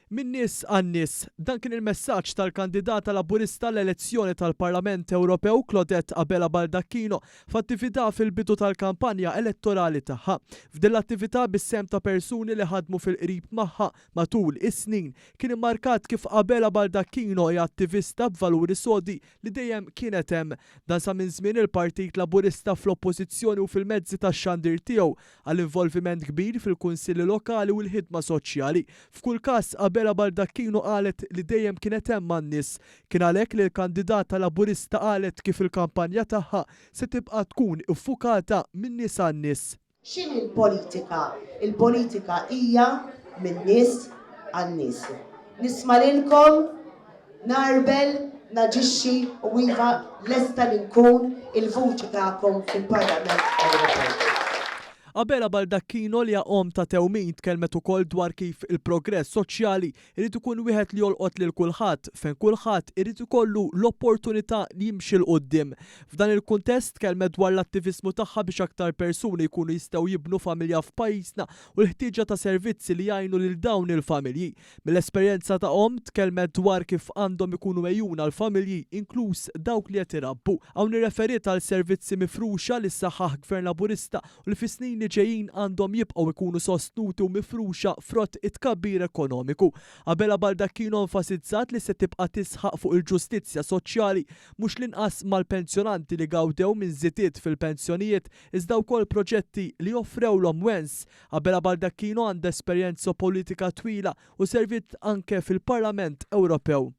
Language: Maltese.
Min-nies għan-nies. Dan kien il-messaġġ tal-kandidata Laburista għall-elezzjoni tal-Parlament Ewropew Claudette Abela Baldacchino f'attività fil-bidu tal-kampanja elettorali tagħha. F'din l-attività bis-sehem ta' persuni li ħadmu fil-qrib magħha matul is-snin, kien immarkat kif Abela Baldacchino hija attivista b'valuri sodi li dejjem kienet hemm. Dan sa minn żmien il-Partit Laburista fl-Oppożizzjoni u fil-mezzi tax-xandir tiegħu għal involviment kbir fil-kunsilli lokali u l-ħidma soċjali. F'kull każ, Abela Baldacchino qalet li dejjem kienet hemm għan-nies. Kien għalhekk li l-kandidata Laburista qalet kif il-kampanja tagħha se tibqa' tkun iffukata min-nies għan-nies. X'inhi l-politika? Il-politika hija min-nies għan-nies. Nisma' lilkom, Nagħrbel, naġixxi u iva lesta li nkun il-vuċi tagħkom fil-Parlament Ewropew. Abela Baldacchino li hija omm ta' tewmin tkellmet ukoll dwar kif il-progress soċjali jrid ikun wieħed li jolqot lil kulħadd fejn kulħadd irid ikollu l-opportunità li jimxi 'l quddiem. F'dan il-kuntest tkellmet dwar l-attiviżmu tagħha biex aktar persuni jkunu jistgħu jibnu familja f'pajjiżna u l-ħtieġa ta' servizzi li jgħinu lil dawn il-familji. Mill-esperjenza ta' omm, tkellmet dwar kif għandhom ikunu megħjuna l-familji, inkluż dawk li qed irabbu. Hawn irreferiet għal servizzi mifruxa li saħħaħ Gvern Laburista u li fis-snin li ġejjin għandhom jibqgħu jkunu sostnuti u mifruxa frott it-tkabbir ekonomiku. Abela Baldacchino enfasizzat li se tibqa' tisħaq fuq il-ġustizzja soċjali, mhux l-inqas mal-pensjonanti li gawdew minn żidiet fil-pensjonijiet iżda wkoll proġetti li offrewlhom wens. Abela Baldacchino għandha esperjenza politika twila u serviet anke fil-Parlament Ewropew.